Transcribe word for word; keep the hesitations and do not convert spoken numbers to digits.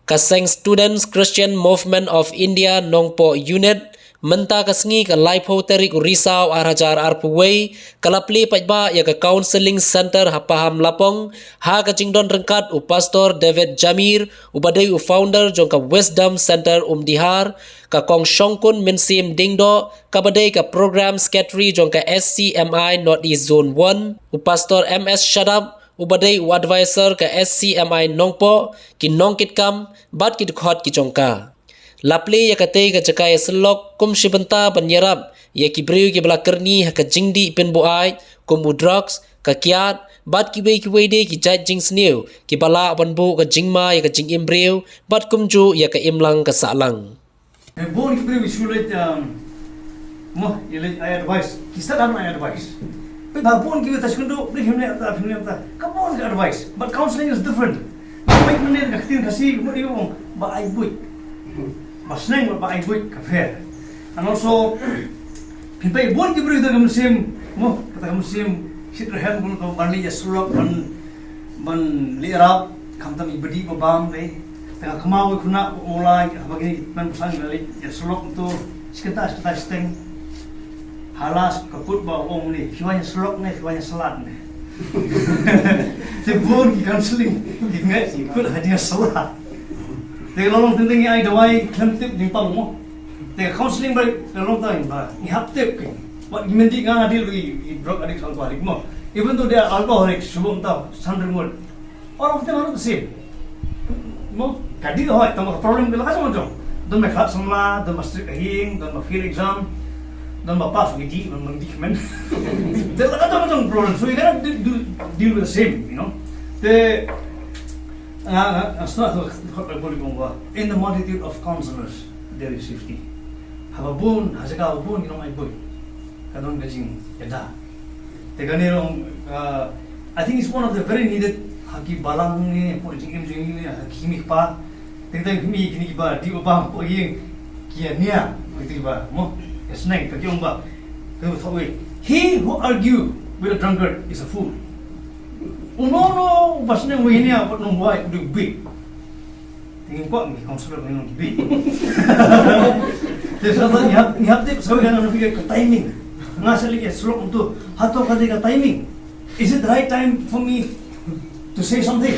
Ka Seng Students Christian Movement of India Nongpoh Unit mynta ka sngi ka laiphew tarik u Risaw ar hajar arphew wei ka la plie paidbah ïa ka Counselling Center ha Pahamlapong ha ka jingdon ryngkat u Pastor David Jamir uba dei u founder jong ka Wisdom Center Umdihar, ka Kong Shongkun Mynsiem Diengdoh kaba dei ka Program Secretary jong ka S C M I North East Zone one, u Pastor M S Shadap uba dei u advisor ka S C M I Nongpoh, ki nongkitkam bad ki dkhot ki jong ka. La plie ïa katei ka jaka ïasyllok kum shi bynta ban ïarap ïa ki briew kiba la kyrni ha ka jingdih pynbuaid kum u drugs, ka kiad bad kiwei kiwei de ki jait jingsniew kiba lah ban buh ka jingma ïa ka jingim briew bad kumjuh ïa ka imlang ka sahlang. Bun ki briew ki shu leit, um, mo, ïa leit ai advice. Ki stad ban ai advice. Peit ba bun ki briew ta shu kynduh, briew him leh ta, him leh ta. Ka bun ka advice. But counselling is different. Peit mynne ka ktien Khasi, mo, ïa ong ba ai buit. Ba sneng ba ai buit ka pher. And also, peit bun ki briew ta ka mynsiem, mo, kata ka mynsiem shit rhem bun ka ban leit ïasyllok ban ban leh rap, khamtam i badi ba bam dei. Tang kama wei khuna u lai, haba kini man psan ngali ïasyllok tu, shikata shikata shiteng. Halas ka kut ba ong ni, phi wan ïasyllok ne, phi wan ïasyllad ne. Te bun ki counselling, ki ngai ki kut ha jingïasyllad. Te ka long teng teng ngi ai dawai khlem tip jingpang mo. Te ka counselling ba ka long tang ba ngi hap tip ki. Wat ngi mending nga deal with drug addicts, alcoholic mo. Even though they are alcoholics, shibun ta san ringwot. All of them are not the same. Mo, ka dih hoi, tang ba ka problem ka la ka jong jong. Don ba khlad samla, don ba strict ka ïing, don ba fail exam, don ba pass ki dih, don ba dih men. Te la ka jong jong problem. So you cannot deal, deal, deal with the same, you know. Te nga nga nga sna to khot ba boli kong ba. In the multitude of counselors, there is safety. Haba bun, ha jaka ba bun ki nong ai buit. Ka don ka jingïada. Te kane long, uh, I think it's one of the very needed ha ki balang ne, pur jingim jingim ne, ha ki mih pa. Te kata ki mih kini ki ba, di ba bang pur ïing ki ïa nia, ki ba, mo, ïa sneng, ka ki ong ba, ka ba thok wei. He who argue with a drunkard is a fool. Oh no, no, ba sneng wei nia, but no wai, du big. Te ngi kwah ngi counselor ngi nong bi. Te sa ta ngi hap, ngi hap tip sa ka nong bi ka timing. Nga sa leh ïasyllok tu, hato ka dei ka timing. Is it the right time for me to say something?